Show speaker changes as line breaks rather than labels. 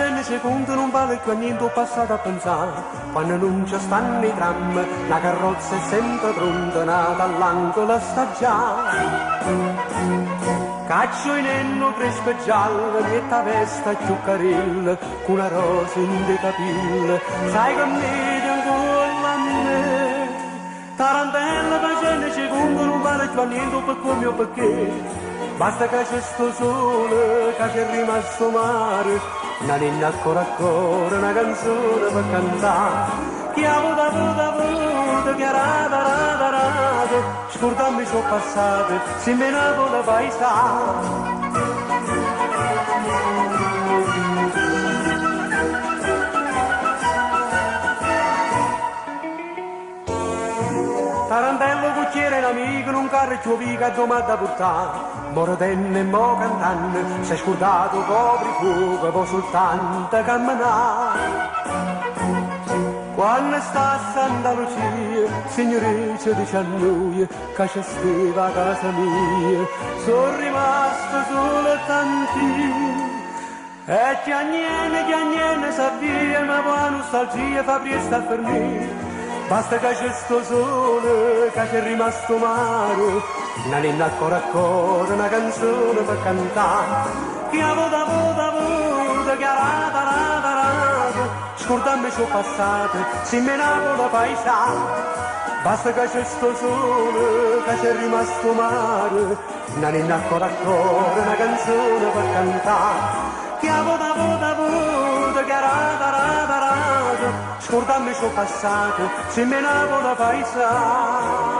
Facennece conto nun vale cchiù a niente 'o passato a penzà. Quanno nun ce stanno 'e tram, na carrozza è sempe pronta, n'ata all'angolo sta già. Caccio 'e nenno crespe gialle, miette 'a vesta cchiù carella, cu na rosa int' 'e capille, sai che mmedia 'ncuollo a me. Tarantella facennece conto nun vale cchiù a niente 'o peccomme e 'o pecché. Basta ca c'è sto sole, ca c'è rimasto 'o mare, na ninna a core a core, na canzone pe cantà. Chi 'a vota vota vota, chi 'a rata rata rata, scurdammece 'o passato, simm' 'e Napule paisà. Tarantella 'o cucchiere 'e n'amico nun carr cchiù 'o vico addò m'adda purtà. Mo redenno e mo cantanno s'è scurdato 'o coprifuoco vo sultanto cammenà. Quanno sta a Santa Lucia, signurì ce dice a nuje ca ce steva 'a casa mia. So' rimasto sulo tantino. E chiagnenne chiagnenne s'avvia ma po' 'a nustalgia fa priesto a fernì. Basta ca ce sto sole, ca c'è rimasto 'o mare, na ninna a core a core, na canzone pe cantà. Chi 'a vota vota vota, chi 'a rata rata rata, scurdammece 'o passato, simm' 'e Napule paisà. Basta ca ce sto sole, ca c'è rimasto 'o mare, na ninna a core a core, na canzone pe cantà. Chi 'a vota vota vota, chi 'a rata rata rata, scurdammece 'o passato, simm' 'e Napule paisà.